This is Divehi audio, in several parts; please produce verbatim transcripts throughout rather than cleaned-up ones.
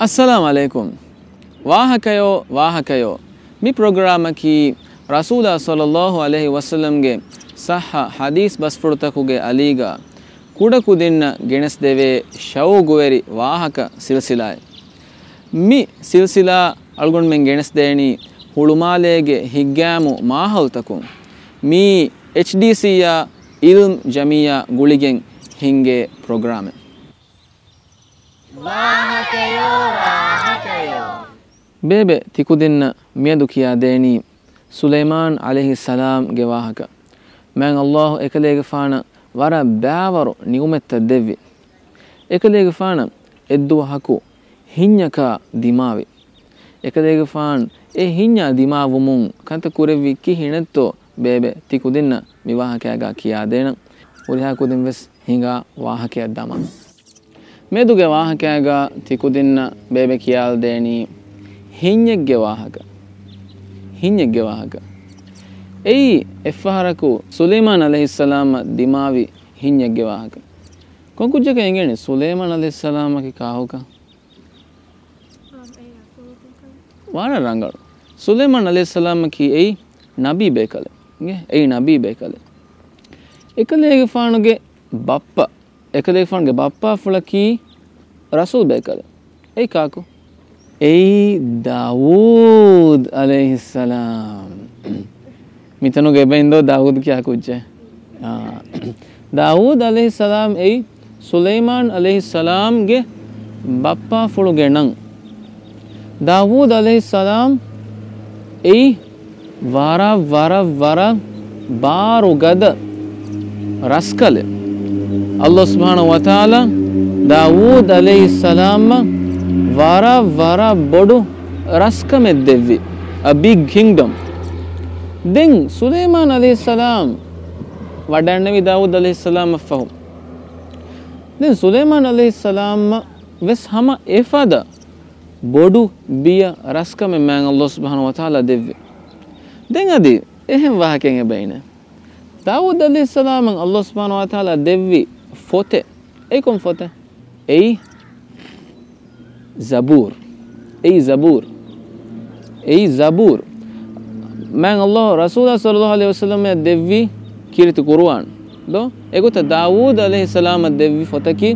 އައްސަލާމް ޢަލައިކުމް. ވާހަކަޔޯ، ވާހަކަޔޯ. މި ޕްރޮގްރާމަކީ ރަސޫލާ ޞައްލައްލާހު ޢަލައިހި ވަސައްލަމްގެ ޞައްޙަ ޙަދީޘް ބަސްފުޅުތަކުގެ އަލީގަ ކުޑަކުދިންނަށް ގެނެސްދެވޭ ޝައުގުވެރި ވާހަކަ ސިލްސިލާއެއް. މި ސިލްސިލާ އަޅުގަނޑުމެން ގެނެސްދޭނީ ހުޅުމާލޭގެ ހިތްގައިމު މާހައުލްތަކުން. މީ އެޗްޑީސީއާ އިލްމް ޖަމިއްޔާ ގުޅިގެން ހިންގޭ ޕްރޮގްރާމެއް. ވާހަކަޔޯ، ވާހަކަޔޯ. ބޭބެ ތިކުދިންނަށް މިއަދު ކިޔާދޭނީ ސުލައިމާން ޢަލައިހިއްސަލާމްގެ ވާހަކަ. މާތް ﷲ އެކަލޭގެފާނަށް ވަރަށް ބާވަރު ނިޢުމަތްތައް ދެއްވި. އެކަލޭގެފާނަށް އެއްދުވަހަކު ހިންޏަކާ ދިމާވި. އެކަލޭގެފާން އެ ހިންޏާ ދިމާވުމުން ކަންތައް ކުރެއްވީ ކިހިނެއްތޯ ބޭބެ ތިކުދިންނަށް މި ވާހަކައިގާ ކިޔާދޭނަން. ހުރިހާ ކުދިން ވެސް ހިނގާ ވާހަކައަށް ދަމާ. މެދުގެ ވާހަކައިގާ ތިކުދިންނަށް ބޭބެ ކިޔާލަދޭނީ ހިންޏެއްގެ ވާހަކަ. ހިންޏެއްގެ ވާހަކަ. އެއީ އެއްފަހަރަކު ސުލައިމާން ޢަލައިހިއްސަލާމަށް ދިމާވި ހިންޏެއްގެ ވާހަކަ. ކޮން ކުއްޖަކަށް އެނގޭނެ ސުލައިމާން ޢަލައިހިއްސަލާމަކީ ކާކުކަން؟ ވަރަށް ރަނގަޅު. ސުލައިމާން ޢަލައިހިއްސަލާމަކީ އެއީ ނަބީ ބޭކަލެއް. އިނގޭ؟ އެއީ ނަބީ ބޭކަލެއް. އެކަލޭގެފާނުގެ ބައްޕަ، އެކަލޭގެފާނުގެ ބައްޕާފުޅަކީ ރަސޫލް ބޭކަލެއް. އެއީ ކާކު؟ އެއީ ދާވޫދު ޢަލައިހިއްސަލާމް. މިތަނުގެ އެބައިން ދޯ ދާވޫދު ކިޔާ ކުއްޖެއް؟ އާ. ދާވޫދު ޢަލައިހިއްސަލާމް އެއީ ސުލައިމާން ޢަލައިހިއްސަލާމްގެ ބައްޕާފުޅުގެ ނަން. ދާވޫދު ޢަލައިހިއްސަލާމް އެއީ ވަރަށް، ވަރަށް، ވަރަށް ބާރުގަދަ ރަސްކަލެއް. ﷲ ސުބްޙާނަހޫ ވަތަޢާލާ ދާވޫދު ޢަލައިހިއްސަލާމަށް ވަރަށް، ވަރަށް ބޮޑު ރަސްކަމެއް ދެއްވި. A big kingdom. ދެން ސުލައިމާން ޢަލައިހިއްސަލާމް ވަޑައިންނެވި ދާވޫދު ޢަލައިހިއްސަލާމަށްފަހު. ދެން ސުލައިމާން ޢަލައިހިއްސަލާމަށް ވެސް ހަމަ އެފަދަ ބޮޑު ބިޔަ ރަސްކަމެއް މާތް ﷲ ސުބްޙާނަހޫ ވަތަޢާލާ ދެއްވި. ދެން އަދި އެހެން ވާހަކައެއް އެބައިނެ. ދާވޫދު ޢަލައިހިއްސަލާމަށް ﷲ ސުބްޙާނަހޫ ވަތަޢާލާ ދެއްވި ފޮތެއް. އެއީ ކޮން ފޮތެއް؟ އެއީ ޒަބޫރު. އެއީ ޒަބޫރު. އެއީ ޒަބޫރު. މާތް ﷲ ރަސޫލާ ޞައްލައްލާހު ޢަލައިހި ވަސައްލަމަށް ދެއްވި ކީރިތި ޤުރުއާން. ދޯ؟ އެގޮތަށް ދާވޫދު ޢަލައިހިއްސަލާމަށް ދެއްވި ފޮތަކީ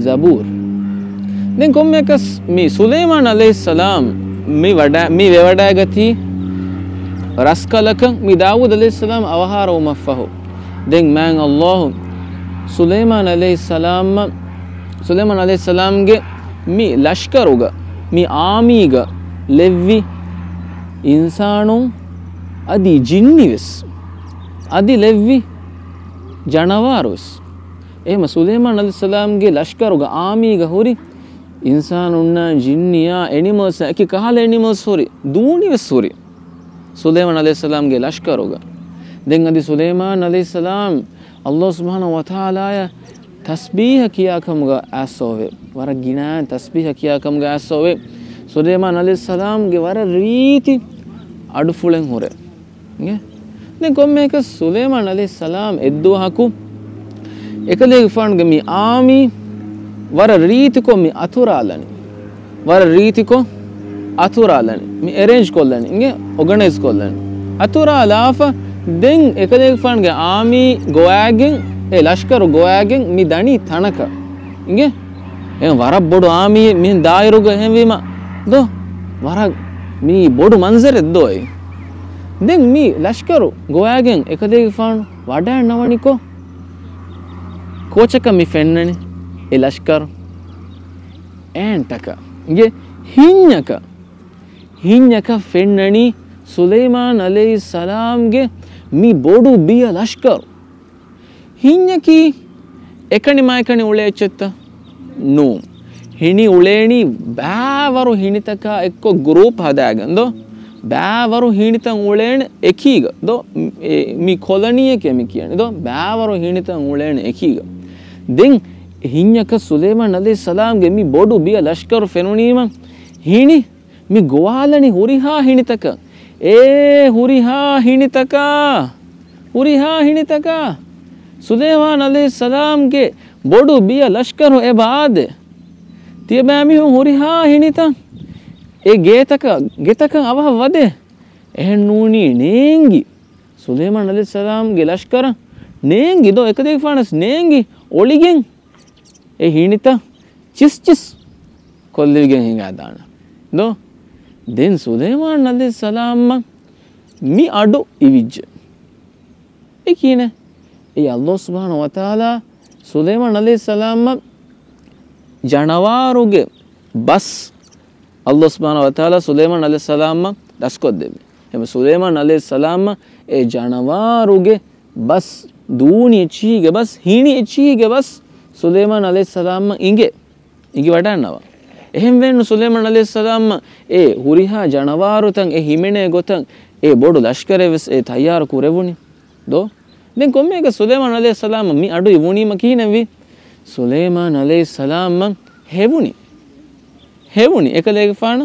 ޒަބޫރު. ދެން ކޮންމެއަކަސް މި ސުލައިމާން ޢަލައިހިއްސަލާމް މި ވަޑަ-، މި ވެވަޑައިގަތީ ރަސްކަލަކަށް މި ދާވޫދު ޢަލައިހިއްސަލާމް އަވަހާރަވުމަށްފަހު. ދެން މާތް ﷲ ސުލައިމާން ޢަލައިހިއްސަލާމަށް، ސުލައިމާން ޢަލައިހިއްސަލާމްގެ މި ލަޝްކަރުގަ، މި އާމީގަ ލެއްވި އިންސާނުން އަދި ޖިންނިވެސް، އަދި ލެއްވި ޖަނަވާރުވެސް. އެހެމަ ސުލައިމާން ޢަލައިހިއްސަލާމްގެ ލަޝްކަރުގަ އާމީގަ ހުރި އިންސާނުންނާ ޖިންނިޔާ އެނިމަލްސް އެކި ކަހަލަ އެނިމަލްސް ހުރި، ދޫނިވެސް ހުރި. ސުލައިމާން ޢަލައިހިއްސަލާމްގެ ލަޝްކަރުގަ. ދެން އަދި ސުލައިމާން ޢަލައިހިއްސަލާމް ﷲ ސުބްޙާނަހޫ ވަތަޢާލާއަށް ތަސްބީޙަ ކިޔާ ކަމުގަ އައިސްފަވޭ. ވަރަށް ގިނައިން ތަސްބީޙަ ކިޔާ ކަމުގަ އައިސްފަވޭ. ސުލައިމާން ޢަލައިހިއްސަލާމްގެ ވަރަށް ރީތި އަޑުފުޅެއް ހުރޭ. އިނގޭ؟ ދެން ކޮންމެއަކަސް ސުލައިމާން ޢަލައިހިއްސަލާމް އެއްދުވަހަކު އެކަލޭގެފާނުގެ މި އާމީ ވަރަށް ރީތިކޮށް މި އަތުރާލަނީ. ވަރަށް ރީތިކޮށް އަތުރާލަނީ. މި އެރޭންޖް ކޮށްލަނީ. އިނގޭ؟ އޯގަނައިޒް ކޮށްލަނީ. އަތުރާލާފަ ދެން އެކަލޭގެފާނުގެ އާމީ ގޮވައިގެން، އެ ލަޝްކަރު ގޮވައިގެން މި ދަނީ ތަނަކަށް. އިނގޭ؟ އެ ވަރަށް ބޮޑު އާމީއެއް މިހެން ދާއިރުގަ އެހެންވީމަ ދޯ؟ ވަރަށް މީ ބޮޑު މަންޒަރެއް ދޯ އެއީ. ދެން މި ލަޝްކަރު ގޮވައިގެން އެކަލޭގެފާނު ވަޑައިންނަވަނިކޮށް، ކޯޗަކަށް މި ފެންނަނީ އެ ލަޝްކަރު؟ އޭންޓަކަށް. އިނގޭ؟ ހިންޏަކަށް. ހިންޏަކަށް ފެންނަނީ ސުލައިމާން ޢަލައިހިއްސަލާމްގެ މި ބޮޑު ބިޔަ ލަޝްކަރު. ހިންޏަކީ އެކަނި މާ އެކަނި އުޅޭ އެއްޗެއްތަ؟ ނޫން. ހިނި އުޅޭނީ ބާވަރު ހިނިތަކާ އެއްކޮށް ގްރޫޕް ހަދާގެން ދޯ؟ ބާވަރު ހިނިތައް އުޅޭނެ އެކީގަ ދޯ؟ އެ، މި ކޮލަނީއެކޭ މި ކިޔަނީ ދޯ؟ ބާވަރު ހިނިތައް އުޅޭނެ އެކީގަ. ދެން ހިންޏަކަށް ސުލައިމާން ޢަލައިހިއްސަލާމްގެ މި ބޮޑު ބިޔަ ލަޝްކަރު ފެނުނީމަ ހިނި މި ގޮވާލަނީ ހުރިހާ ހިނިތަކަށް. އޭ ހުރިހާ ހިނިތަކާ! ހުރިހާ ހިނިތަކާ! ސުލައިމާން ޢަލައިހިއްސަލާމްގެ ބޮޑު ބިޔަ ލަޝްކަރު އެބަ އާދޭ. ތިޔަބައިމީހުން ހުރިހާ ހިނިތައް އެ ގޭތަކަށް، ގެތަކަށް އަވަހަށް ވަދޭ. އެހެން ނޫނީ ނޭނގި. ސުލައިމާން ޢަލައިހިއްސަލާމްގެ ލަޝްކަރަށް ނޭނގި ދޯ، އެކަލޭގެފާނަސް ނޭނގި އޮޅިގެން އެ ހިނިތައް ޗިސްޗިސް ކޮށްލެވިގެން ހިނގާދާނެ ދޯ. ދެން ސުލައިމާން ޢަލައިހިއްސަލާމަށް މި އަޑު އިވިއްޖެ. އެ ކީނެ؟ އެ ﷲ ސުބްޙާނަހޫ ވަތަޢާލާ ސުލައިމާން ޢަލައިހިއްސަލާމަށް ޖަނަވާރުގެ ބަސް ﷲ ސުބްޙާނަހޫ ވަތަޢާލާ ސުލައިމާން ޢަލައިހިއްސަލާމަށް ދަސްކޮށްދެއްވި. އެހެން ސުލައިމާން ޢަލައިހިއްސަލާމަށް އެ ޖަނަވާރުގެ ބަސް ދޫނި އެއްޗިހީގެ ބަސް، ހިނި އެއްޗިހީގެ ބަސް ސުލައިމާން ޢަލައިހިއްސަލާމަށް އިނގޭ. އިނގިވަޑައިންނަވާ. އެހެންވެއްނު ސުލައިމާން ޢަލައިހިއްސަލާމަށް އެ ހުރިހާ ޖަނަވާރުތައް އެ ހިމެނޭ ގޮތަށް އެ ބޮޑު ލަޝްކަރެއް ވެސް އެ ތައްޔާރު ކުރެވުނީ ދޯ. ދެން ކޮންމެއަކަސް ސުލައިމާން ޢަލައިހިއްސަލާމަށް މި އަޑު އިވުނީމަ ކިހިނެއްވީ؟ ސުލައިމާން ޢަލައިހިއްސަލާމަށް ހެވުނީ. ހެވުނީ. އެކަލޭގެފާނު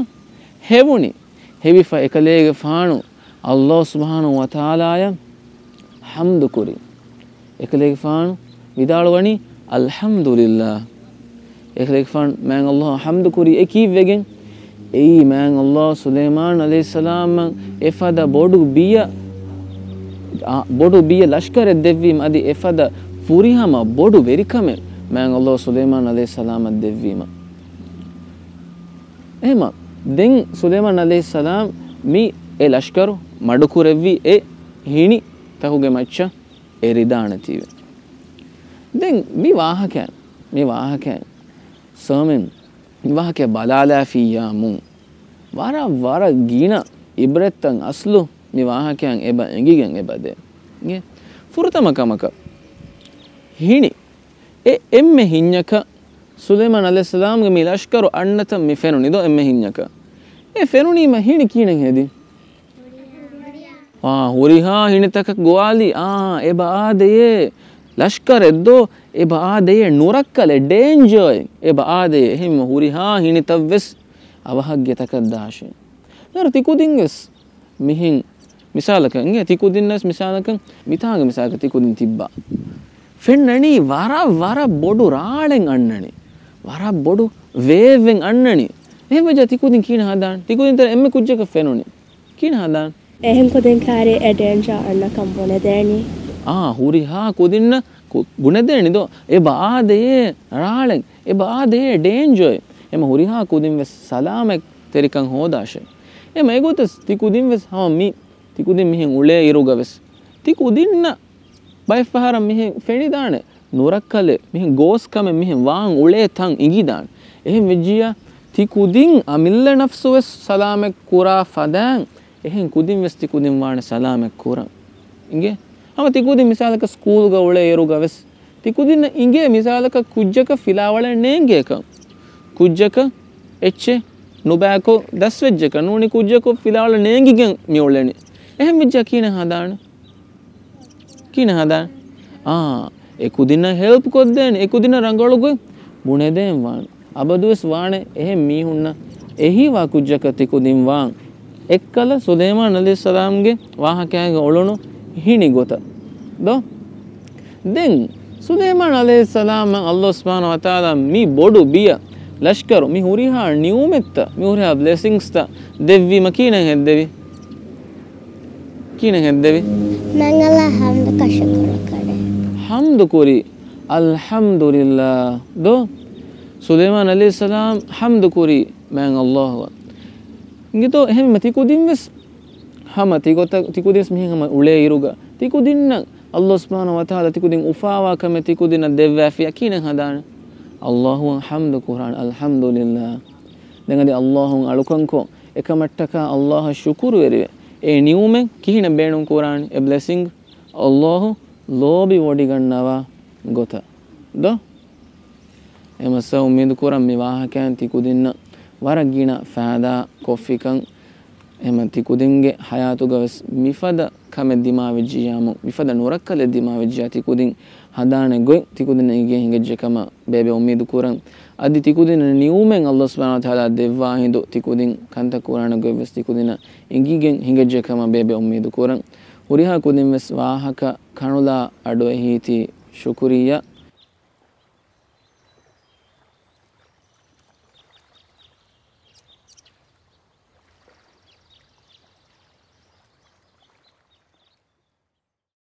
ހެވުނީ. ހެވިފަ އެކަލޭގެފާނު ﷲ ސުބްޙާނަހޫ ވަތަޢާލާއަށް ޙަމްދު ކުރި. އެކަލޭގެފާނު ވިދާޅުވަނީ، އަލްޙަމްދުލިއްލާހް. އެކަލޭގެފާނު މާތް ﷲ އަށް ޙަމްދު ކުރި. އެ ކީއްވެގެން؟ އެއީ މާތް ﷲ ސުލައިމާން ޢަލައިހިއްސަލާމަށް އެފަދަ ބޮޑު ބިޔަ، އާ، ބޮޑު ބިޔަ ލަޝްކަރެއް ދެއްވީމަ، އަދި އެފަދަ ފުރިހަމަ ބޮޑު ވެރިކަމެއް މާތް ﷲ ސުލައިމާން ޢަލައިހިއްސަލާމަށް ދެއްވީމަ. އެހެމަ، ދެން ސުލައިމާން ޢަލައިހިއްސަލާމް މި އެ ލަޝްކަރު މަޑުކުރެއްވި އެ ހިނި ތަކުގެ މައްޗަށް އެރިދާނެތީވެ. ދެން މި ވާހަކައިން، މި ވާހަކައިން ސާމިން މި ވާހަކަ ބަލާލާފިއްޔާމު، ވަރަށް، ވަރަށް ގިނަ އިބްރަތްތައް އަސްލު މި ވާހަކައިން އެބަ އެނގިގެން އެބަދޭ. އިނގޭ؟ ފުރަތަމަ ކަމަކަށް، ހިނި އެ އެންމެ ހިންޏަކަށް ސުލައިމާން ޢަލައިހިއްސަލާމްގެ މި ލަޝްކަރު އަންނަތަން މި ފެނުނީ ދޯ އެންމެ ހިންޏަކަށް. އެ ފެނުނީމަ ހިނި ކިހިނެއް ހެދި؟ އާ، ހުރިހާ ހިނިތަކަށް ގޮވާލި. އާ، އެބަ އާދެޔޭ. ލަޝްކަރެއް ދޯ؟ އެބަ އާދެޔޭ. ނުރައްކަލެއް، ޑޭންޖާއެއް. އެބަ އާދެޔޭ. އެހެންވެ ހުރިހާ ހިނިތައް ވެސް އަވަހަށް ގެތަކަށް ދާށޭ. ދަރު ތިކުދިން ވެސް މިހެން މިސާލަކަށް އިނގޭ، ތިކުދިންނަސް މިސާލަކަށް، މިތާނގެ މިސާލަކަށް ތިކުދިން ތިއްބާ. ފެންނަނީ ވަރަށް، ވަރަށް ބޮޑު ރާޅެއް އަންނަނީ. ވަރަށް ބޮޑު ވޭއްވެން އަންނަނީ. އެހެން ވެއްޖާ ތިކުދިން ކިހިނެއް ހަދާން؟ ތިކުދިން ތެރެ އެންމެ ކުއްޖަކަށް ފެނުނީ. ކިހިނެއް ހަދާން؟ އެހެން ކުދިން ކާރި އެ ޑޭންޖާ އަންނަކަން ބުނެދޭނީ. އާ، ހުރިހާ ކުދިންނަށް ކު-، ބުނެދޭނީ ދޯ. އެބަ އާދެޔޭ ރާޅެއް. އެބަ އާދެޔޭ ޑޭންޖާއެއް. އެމަ ހުރިހާ ކުދިން ވެސް ސަލާމަތް ތެރިކަން ހޯދާށޭ. އެމަ އެގޮތަސް ތިކުދިން ވެސް ހަމަ މި ތިކުދިން މިހެން އުޅޭ އިރުގަ ވެސް ތިކުދިންނަށް ބައެއްފަހަރަށް މިހެން ފެނިދާނެ ނުރައްކަލެއް، މިހެން ގޯސްކަމެއް މިހެން ވާން އުޅޭ ތަން އިނގިދާނެ. އެހެން ވެއްޖިއްޔާ ތިކުދިން އަމިއްލަ ނަފްސު ވެސް ސަލާމަތް ކުރާ ފަދައިން އެހެން ކުދިން ވެސް ތިކުދިން ވާނެ ސަލާމަތް ކުރަން. އިނގޭ؟ ހަމަ ތިކުދިން މިސާލަކަށް ސްކޫލްގަ އުޅޭ އިރުގަ ވެސް ތިކުދިންނަށް އިނގޭ މިސާލަކަށް ކުއްޖަކަށް ފިލާވަޅެއް ނޭނގޭކަން. ކުއްޖަކަށް އެއްޗެއް ނުބައިކޮށް ދަސްވެއްޖެކަން ނޫނީ ކުއްޖަކު ފިލާވަޅަށް ނޭނގިގެން މި އުޅެނީ. އެހެން ވެއްޖާ ކިހިނެއް ހަދާނެ؟ ކިހިނެއް ހަދާނެ؟ އާ، އެ ކުދިންނަށް ހެލްޕް ކޮށްދޭނެ، އެ ކުދިންނަށް ރަނގަޅު ގޮތް ބުނެދޭން ވާނެ. އަބަދުވެސް ވާނެ އެހެން މީހުންނަށް އެހީވާ ކުއްޖަކަށް ތިކުދިން ވާން. އެއްކަލަ ސުލައިމާން ޢަލައިހިއްސަލާމްގެ ވާހަކައިގަ އުޅުނު ހިނި ގޮތަށް ދޯ؟ ދެން ސުލައިމާން ޢަލައިހިއްސަލާމަށް ﷲ ސުބްޙާނަހޫ ވަތަޢާލާ މި ބޮޑު ބިޔަ ލަޝްކަރު، މި ހުރިހާ ނިޢުމަތްތައް، މި ހުރިހާ ބްލެސިންގްސްތައް ދެއްވީމަ ކިހިނެއް ހެއްދެވި؟ ކިހިނެއް ހެއްދެވި؟ މާތް ﷲ އަށް ޙަމްދުކޮށް ޝުކުރު ކުރޭ. ޙަމްދު ކުރި. އަލްޙަމްދުލިއްލާހް. ދޯ؟ ސުލައިމާން ޢަލައިހިއްސަލާމް ޙަމްދު ކުރި މާތް ﷲ އަށް. އިނގޭތޯ އެހެންމަ ތިކުދިން ވެސް ހަމަ ތިގޮތަށް، ތިކުދިން ވެސް މިހެން ހަމަ އުޅޭ އިރުގަ ތިކުދިންނަށް ﷲ ސުބްޙާނަހޫ ވަތަޢާލާ ތިކުދިން އުފާވާ ކަމެއް ތިކުދިންނަށް ދެއްވާފިއްޔާ ކިހިނެއް ހަދާނެ؟ ﷲ އަށް ޙަމްދު ކުރާނެ. އަލްޙަމްދުލިއްލާހް. ދެން އަދި ﷲ އަށް އަޅުކަންކޮށް، އެކަމަށްޓަކާ ﷲ އަށް ޝުކުރުވެރިވެ، އެ ނިޢުމަތް ކިހިނެއް ބޭނުން ކުރާނީ؟ އެ ބްލެސިންގް ﷲ ލޯބިވޮޑިގަންނަވާ ގޮތަށް ދޯ؟ އެމަސް އުއްމީދު ކުރަން މި ވާހަކައިން ތިކުދިންނަށް ވަރަށް ގިނަ ފައިދާ ކޮށްފިކަން. އެމަ ތިކުދިންގެ ޙަޔާތުގަ ވެސް މިފަދަ ކަމެއް ދިމާވެއްޖިއްޔާމު، މިފަދަ ނުރައްކަލެއް ދިމާވެއްޖިއްޔާ ތިކުދިން ހަދާނެ ގޮތް ތިކުދިންނަށް އެނގިގެން ހިނގައްޖެ ކަމަށް ބޭބެ އުއްމީދު ކުރަން. އަދި ތިކުދިންނަށް ނިޢުމަތް ﷲ ސުބްޙާނަހޫ ވަތަޢާލާ ދެއްވާ ހިނދު ތިކުދިން ކަންތައް ކުރާނެ ގޮތް ވެސް ތިކުދިންނަށް އެނގިގެން ހިނގައްޖެ ކަމަށް ބޭބެ އުއްމީދު ކުރަން. ހުރިހާ ކުދިން ވެސް ވާހަކަ ކަނުލާ އަޑުއެހީތީ ޝުކުރިއްޔާ.